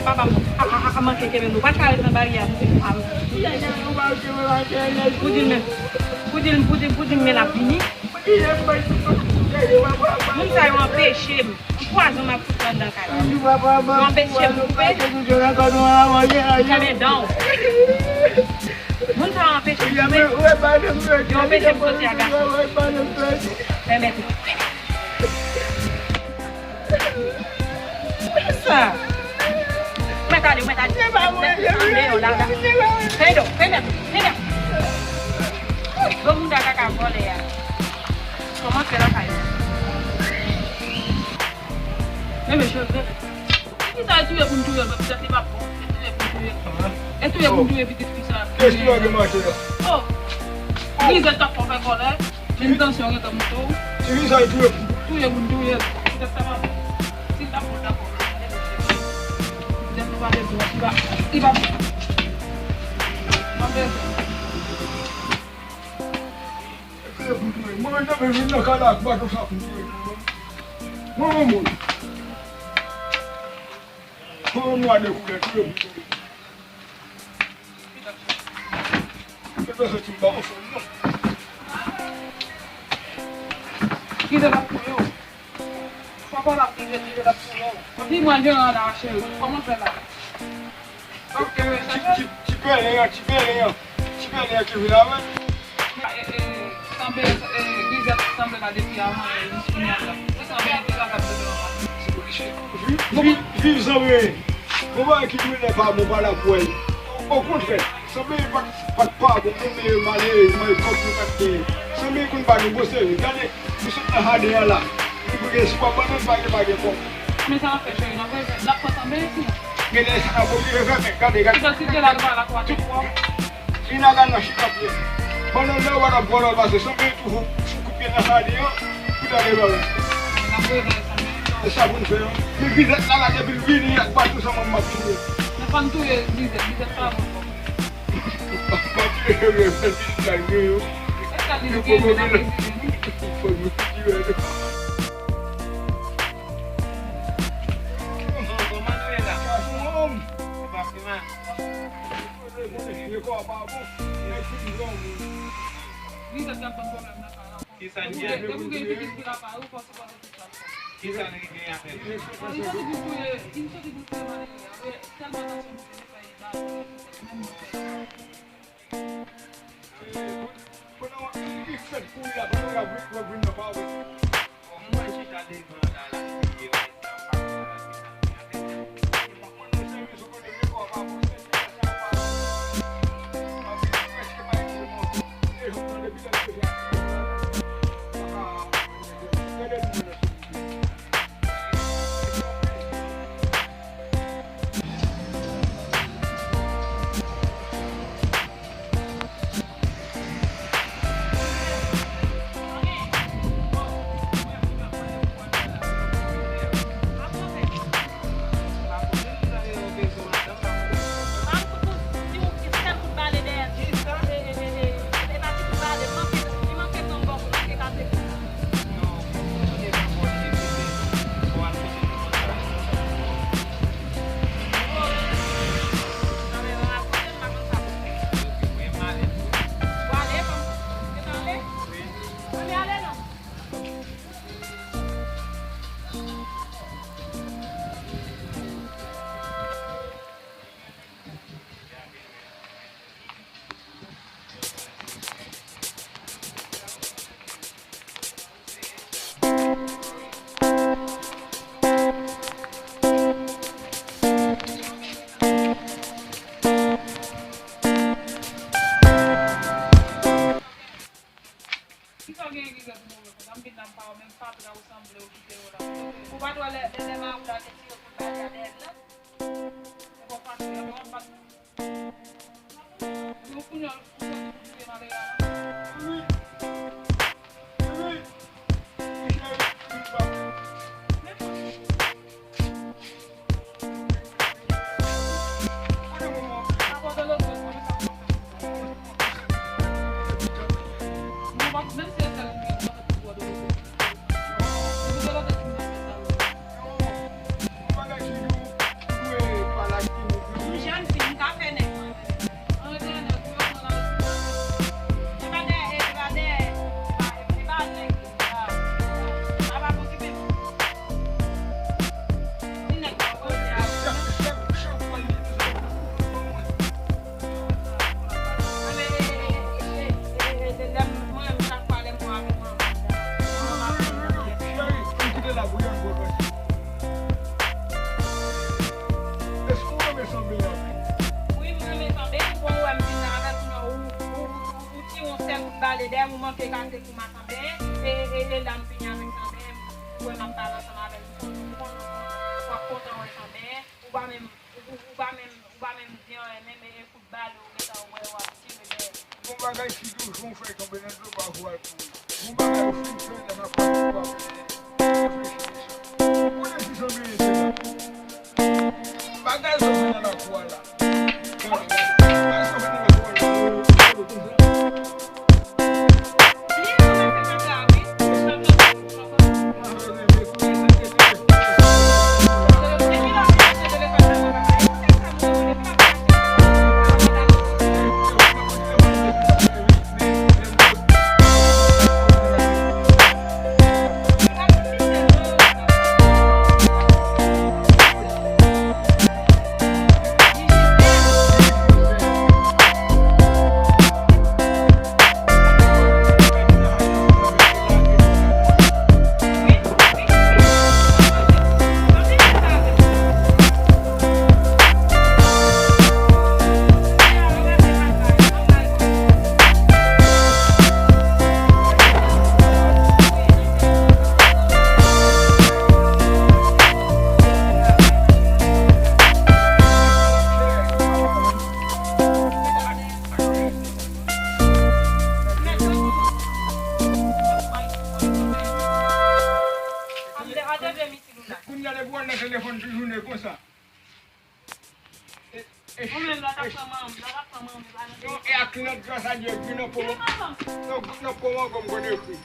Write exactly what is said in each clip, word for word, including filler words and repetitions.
Papa m a, a, a, a manke kenbe m. Ou pa t ka ret nan baryè a pou te fè m. Pou di l men, pou di l, pou di l, pou di l men l ap vini. Moun sa yo anpeche m. Yon pwazon m ap fout anndan kay la. Yo anpeche m koupe. Fèmen dan w. Moun sa yo anpeche m koupe. Yo anpeche m soti ak gason. Fèmen tou. Sa. Mwen tande, mwen tande. Mwen tande yo la, la. Fè do, fè do, fè do. Bon moun da kaka vòlè a. Kòman fè lakay la? Men mesye, men. Pitit sa e touye pou n touye l, men pitit li pa bon. E touye pou n touye l. E touye pou n touye pitit fi sa. Kiyès ki lage mache la? Oh! Grizèt t ap fè w fè kòlè. Men tansyon gentan monte w. Ti fi sa e touye pou n touye l. Pitit sa pa bon. Si l ta bon, l ta bon. Pitit nou pa bezwen, li pa, li pa bon. Mwen bezwen. Mwen menm vin nan kay la ak baton sa pou touye pou mwen. Mwen menm wi. Mwen menm nwa de koulè touye pou touye. Mwen pa santi m pa anfòm non. Kite l ap touye w. Papa l ap touye, kite l ap touye w. Di mwen jeran la cheri. Kòman fè la? Ti, ti, ti pèlen an, ti pèlen an, ti pèlen an ki vin avè l. E, e, sanble, e, Grizèt sanble la depi avan, e, jis kounye a la. Mwen sanble li te ka fè pwoblèm an. Viv, viv, viv zanmi. Bon bagay ki tounen pa bon pa la pou wè l. Okontrè, sanble li pa t, pa t pa bon, nou mele malere, mwen kòb nou pa t genyen. Sanble li konn ba nou bon sèvis. Gade, nou sot nan jaden an la. Nou gen sou pa bannann, pa gen, pa gen pòm. Men sa w ap fè cheri, n ap reve, n ap pran sanble isi. Gen lè sa n ap oblije fè, men gade, gade. Kidantite la, nou pa la pou achte pou w. Vin ak nan chita pye. Pandan lè w ap vòlè w pase, sanble toujou fou kout pye nan jaden an, pou l ale lòl. E sa pou n fè an. Men Grizèt la, la depi l vini ak baton sa mwen m ap touye. Men fò n touye Grizèt, Grizèt pa bon. M ap touye Grizèt, Grizèt la, yo. E sa li nou genyen la, Grizèt, nou. Fò nou touye l. Kòman nou ye la? Ou pa pi mal? Kisa n gen? Kisa n gen apre? Pandan w ap fèt kouri la, pandan w ap vin nan pawòl. Bon, mwen chita devan la, la kriye, wè, sa pa konn la ki sa ki ate. Mwen pa konn nou sèvi sou kote vye kò pa bon, sèvi sa pa bon. Mwen vin prèske pa ete mwen. Deja mwen depi lè deja. Paka gade moun nan sou kote. Kisa w genyen ki fè pou move konsa? M vin la m pa wè menm fatra ou sanble ou kite yo la. Ou pa t wè lè, lè, lè mari w la te tire kout bal la dèyè l la? Ou pa fache, ou pa bat. Yo kounye a, ou soti pou touye malere a la. La pou yon gwo kantite. Èske w renmen sanble anpil? Wi, m renmen sanble. Bon, ou wè m vin la avèk ou, ou, ou, ou, ou tire yon sèl kout bale dèyè m, ou manke kase kou m a sanble. E, e, e la m fini avèk sanble. Ou wè m ap pale ansanm avè l. M konn, m konn, w ap kontan wè sanble. Ou pa menm, ou, ou, ou pa menm, ou pa menm di anyen, menm e kout bale ou gentan wè w ap tire dèyè. Gon bagay ki toujou fè tonbe nan dlo pa vwal pou ou. Gon bagay ou fin fè nan afè ou pa reflechi de sa. Ou konnen ki jan bagay te la. Bagay sa fè nan lakou a la. Bagay sa fè nan lakou a la. Kounye a depi w al nan telefòn ti jounen konsa. E, e, Ou menm la t ap pran manman, la t ap pran manman, pa nan non, e ak kilòt gras a Dye, epi nan pomo. Kilòt manman? Non, nan pomo, kòm konnen ekri.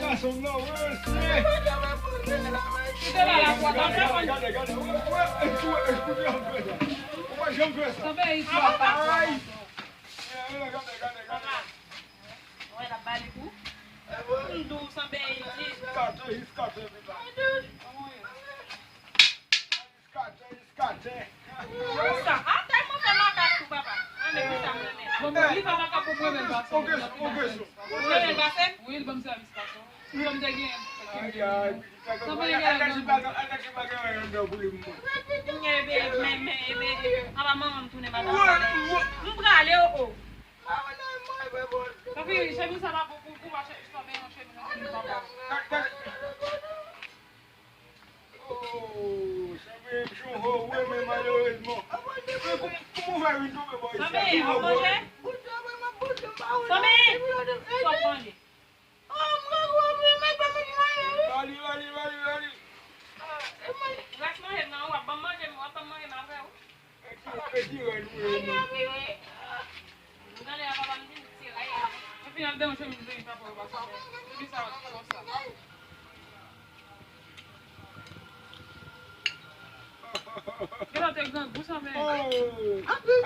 Gason nan ranse. Gade, gade, gade. Ou pa janm fè sa. Ou pa janm fè sa. Ay. Gade, gade, gade, gade. Wè, l ap bale kou. M di w sanble Ayiti. Iskatè, iskate, piga. Iskatè, iskatè. Sa, atè mwen fè makak tou, papa. Ann, men sa m renmen. Bon, bon, li fè makak pou mwen menm, pase. Oke, oke. Ou renmen l pase? Wi, li ban m sèvis, pase. Li ban m te gen. Ay, ay, pitit la, al nan ti bagay, al nan ti bagay, al nan pou li mwen. Ebe, men, men, ebe, apa manman m tounen madanm sa. M prale, o, o. Papi, chemiz sa pa bon pou, pou mache, sa ben yon chemiz, yon chemiz pa bon. Oh, sa ben yon ho, wi, men malerezman. Men kòm, kòm ou fè vin tonbe bò isi a? Sa ben, w ap manje? Sa ben, w ap manje? Rali, rali, rali, rali. Ras manje m nan, w ap ban m manje m, w ap ban m manje m avè w. E ki, e ki rèn ou ye menm? M tande a papa m di m ti rèn. Epi n ap deranche m vini papa w pase. Epi sa w ap fè konsa. Gen lòt te grangou sa men. Oh!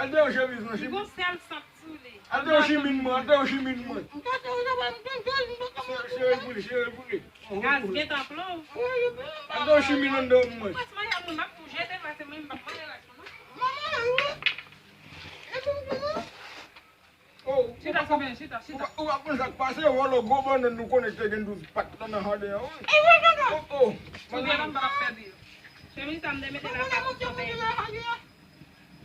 Al deranche biznis. Li gon sèl sant sou li. Al deranche min mwen, al deranche min mwen. Sere, sere pou li, sere pou li. Gaz gentan plon. Al deranche min anndan mwen. Mwen se manzè mwen, m ap pou jete l, paske mwen m p ap manje rès mwen non. Oh, chita, ou pa, chita, chita. Ou pa, ou pa konn sa k pase, vòlò gwo bannann nou konnen ki te gen douz pat lan nan jaden an, wi. Oh, oh. Chemiz sa m te mete la pa pou sanble.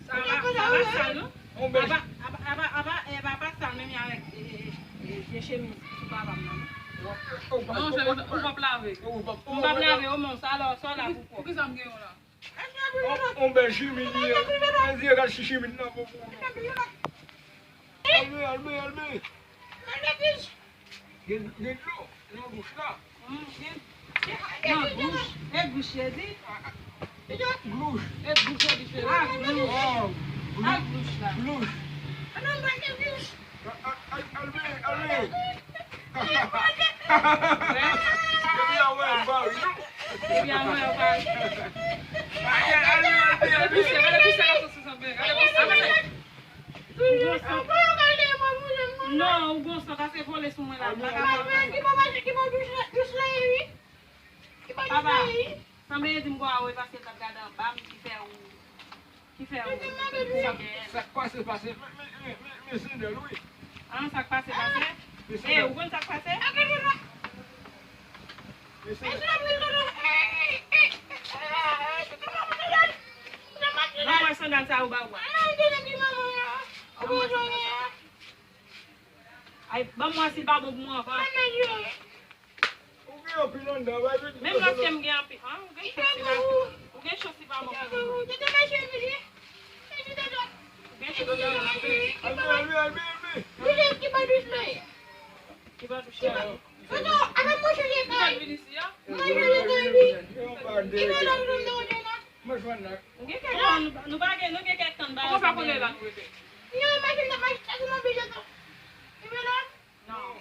Sa va, sa va sal non. Aba, aba, aba, Chemiz sou papa m nan. Non, chemiz ou p ap lave. Ou p ap lave yo, men sa la, sa la pou pwòp. Poukisa m gen yon la? On, on bèl chemiz li ye. Mwen di, gad si chemiz nan bon pou ou. Albe, Albe, Albe. Gen, gen dlo nan bouch la. Nan bouch. E bouch ye di? Glouch. E bouch yo diferan. Ah, glouch. Ah, glouch la. Glouch. Al, al, al, al, al. Epi a wè, ba wi. Epi a wè, ba wi. Al, al, al, al, al. Gade pise, gade pise la sòs ansanm, gade pise. Ou gon san. Non, ou gon san, pase vole sou mwen la. M pa ka pran sa. Papa, sanble di m gwa ou e paske l t ap gade anba m ki fè ou, ki fè ou. Sa, sa k pase, pase. Men, men, men, men, men sandal, wi. Ah, sa k pase, pase? Men sandal. Eh, ou konn sa k pase? Men sandal. Ban mwen sandal sa ou ba ou a. Ban mwen sandal sa. Ay, ban mwen si l pa bon pou mwen anvan. Ou gen anpil anndan, bay vin. Menm lòske m gen anpil, an, ou gen chans si pa, ou gen chans si pa bon pou mwen. Ou gen chans si pa bon pou mwen. Albe, albe, albe, albe. Ki pa touche a yo. Mwen jwenn la. Ou gen kèk tan, nou, nou pa gen, nou gen kèk tan ba yo. Ou pa konnen la nou rete. Non.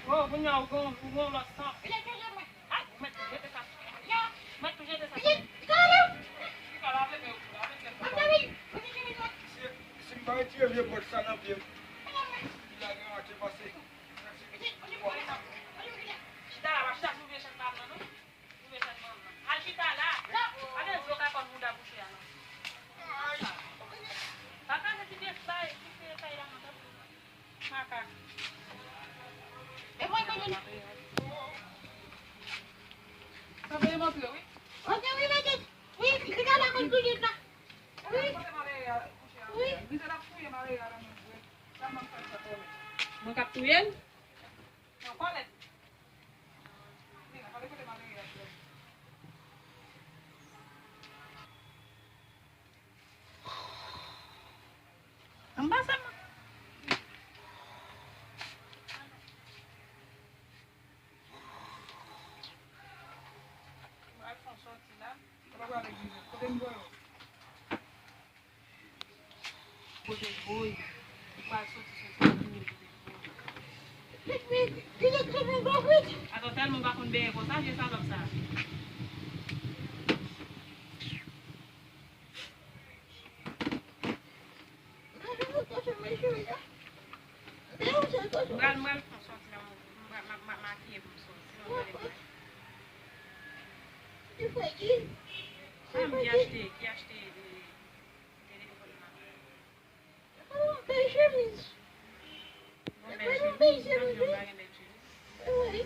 Oh, kounye a ou gon, ou gon lòt san. Ay, ou mèt tou jete sa sou mwen. Ou mèt tou jete sa sou mwen. Li ka lave men ou tou, lave tèt ou. Si, si m pa retire vye bòt sa nan pye m, li lage antre pase. Chita la, pa chita sou vye chèz la non, non. Sou vye chèz manman. Al chita la. Pa gen dlo ka kòm mouda bouche a non. Pa kraze ti pye fay, ti pye fay la non, tanpri. Makak. E mwen konnen. Sa vle montre, wi. Ok, wi, mete. Wi, li ka la konn tou la. Wi. Wi. Mwen k ap touye l? Nan kòlèt. Anba sa mwen. Mwen al fè yon sòti la. Kote m voye w? Kote l voye? Ou pral soti, soti, kote l voye? Atò, tèlman w pa konn benyen konsa, vye salòp sa. M pral, m pral fè yon sòti la, m pral, m ap, m ap makiye pou m sòti. Mwen pral. Ki fè ki? Ah, m ki achte, ki achte, eh, telefòn nan. Yon bèl chemiz. Yon bèl chemiz, m pa gen bèl chemiz. Wi.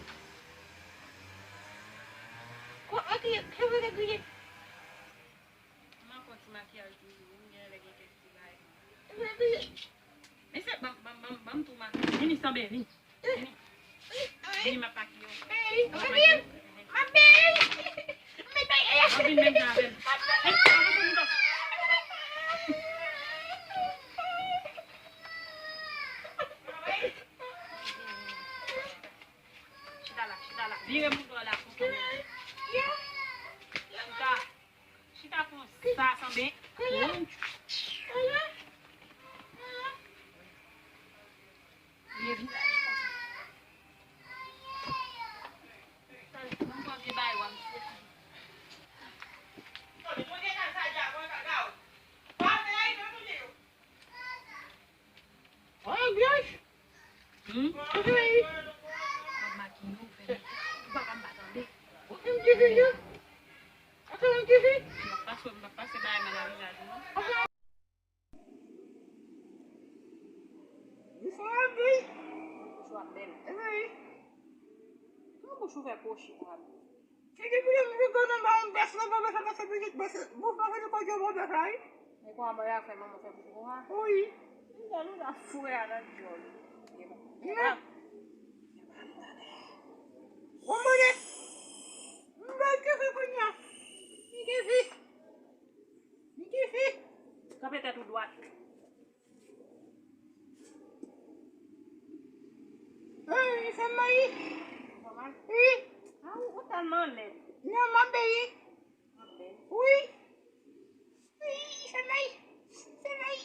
Ko-, ok, cheve regriye. M ap fè ti makiyaj toujou, wi, m gen lè gen kèk ti bagay. Mesye, ban, ban, ban, ban m tou makiye. Vini, Sanbe, vini. Vini. Vini, m ap makiye w. M ap makiye w. M ap vini menm jan avè l. Hey, avanse, Nico. Tanbe. Ay, Dios. Hmm? Ay. M ap makiye w, fè m. Ou pa ka m pa tande. M ti fi, non? Ata m ti fi. M ap pase, m ap pase bagay mwen nan vizaj ou, non. Bouch ou ap bèl. Bouch ou ap bèl. Wi. Kòman bouch ou fè kwochi konsa? Se ki pou yo mete gò nan ba yon bèf nan, pa bezwen pase pitit bèf. Bouch pa vini kote yon bon bèf la, wi. Men kòman bagay a fè manman fè bouch ou konsa? Wi. Li fè nou la fwè a nan dyòl. Bon, mwen, m bay kese kounye a. M kese. M kese. Kanpe tèt ou dwat. Wi, fè m mayi. Wi. A, ou, ou tèlman lèd. Non, m ap beyi. Wi. Wi, fè m mayi. Fè m mayi.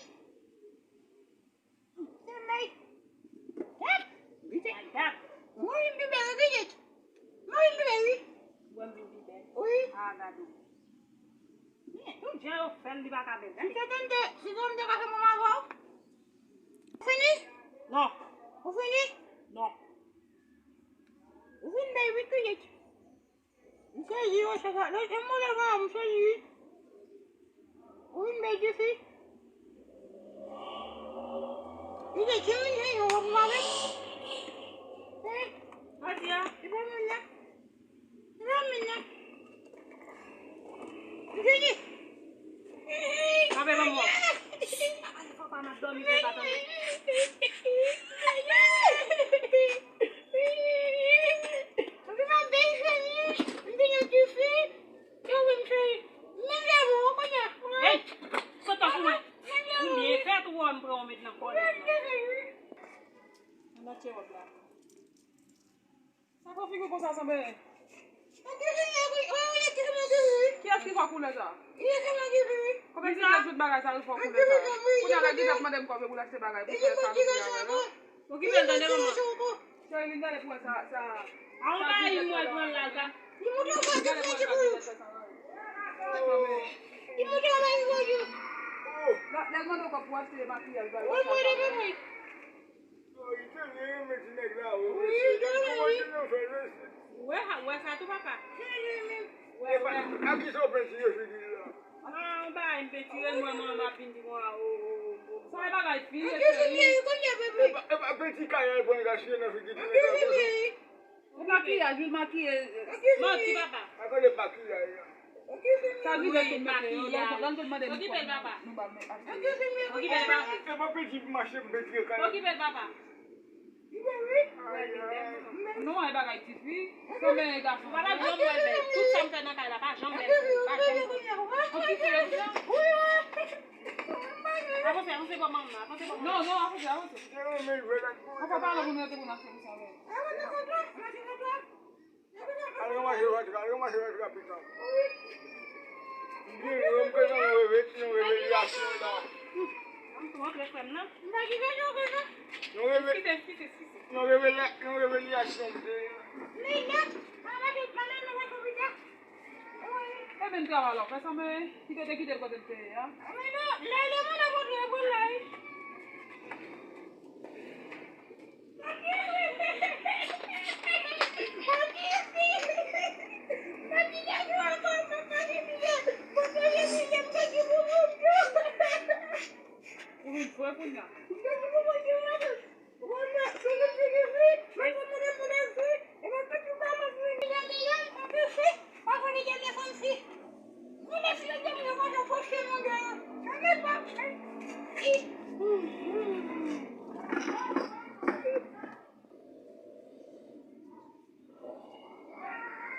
Fè m mayi. Gad. Gad. Mwen vin pi bèl, wi, Bridget. Mwen vin pi bèl, wi. Wè m vin pi bèl. Wi. A, gade. Men, tout jan yo fè l, li pa ka bèl. Si se te m te, si se te m te ka fè manman avè w. Ou fini? Non. Ou fini? Non. Ou fin bèl vit, vit. M sezi, wi, sa, sa. Lè, lè m wè sa, m sezi, wi. Ou fin bèl, ti fi. Li te tire yon wòb mwen avè l. Hein? Jodi a, li pa vin la. Vini. Kanpe, manman. Papa, se papa, m ap dòmi, papa, tande. Hey, sot nan kou mwen. Ou byen fèt, ou wè m pran yon met nan kòlèt. Ann tire wòb la. Sa pran figi w konsa, Sanben? Kiyès ki fè koulè sa? Konbyen ti nèg tout bagay sa yo fè koulè sa? Kounye a la Gizèt mande m kòb yo pou l achte bagay pou fè sa nou fè avè l. Okipe l tande, manman. Cheri, vin gade pou wè sa, sa. A, yon bagay m wè l pran la, sa. Vin gade pou wè sa Gizèt fè sa la. Lè l mande w kòb pou achte makiyaj, bagay sa. Yo, Itali renmen ti nèg la, wi, mesye. Gade kòman Itali fè l, mesye. Wè, wè sa tou, papa. Wè, wè. Ak kisa w pentire figi l la? A, yon bagay m pentire, m wè manman m ap vin di mwen, o, o, o, o. Sa e bagay fi, mesye. E pa, e pa penti kay al pran gaspiye nan figi ti nèg la konsa. E makiyaj, wi, makiye. Manti, papa. Pa tande makiyaj la. Sa Gizèt tou mete yo, lè l mande m kòb, nou ba l, men achte. Okipe l, papa. E pa penti mache m pentire kay la. Okipe l, papa. Non, e bagay ti fi. Sanben e gason. Ou pa t ap janm wè l bèl. Tout sa m fè nan kay la, pa janm bèl. Pa janm. Okipe l. Avanse, avanse bò manman, avanse bò manman. Non, non, avanse, avanse. Ou pa pale pou nou rete pou n ap fè sa avè l. Al ranmase vant la, al ranmase vant la pita. M di nou, m bezwen yon reve-, yon revelasyon la. An tou antre frè m nan. Yon reve-, yon revela-, yon revelasyon m te. E menm travay la w fè, Sanben, kite te kite l kote l te ye a. Ou vin fre kounye a.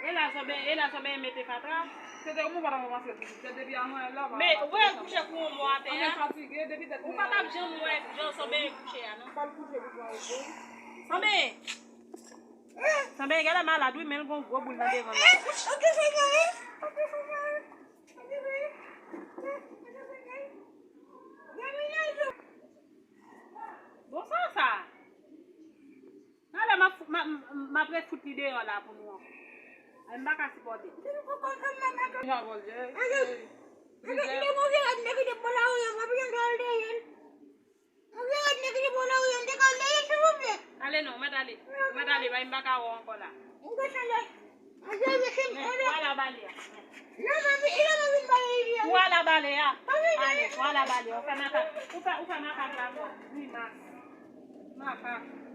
E la, Sanben, e la, Sanben mete fatra. Se te yon mwa pa t ap avanse pou li. Se depi avan yè la, pa. Men, ou wè l kouche kou yon mò atè a. Ann fatige, depi tèt. Ou pa t ap janm wè jan Sanben kouche a, non. Fò l kouche pou pran repo. Sanben! Sanben genlè malad, wi, men l gon gwo boul nan devan l la. Bon, sa, sa. Talè m ap, m ap, m ap refout li deyò la pou nou ankò. Ay, m pa ka sipòte. Ale non, mèt ale. Mèt ale, bay m pa ka wè w ankò la. Wala bale a. Wala bale a. Ale, wala bale a. Ou fè makak. Ou fè, ou fè makak la, bon. Grimas. Makak.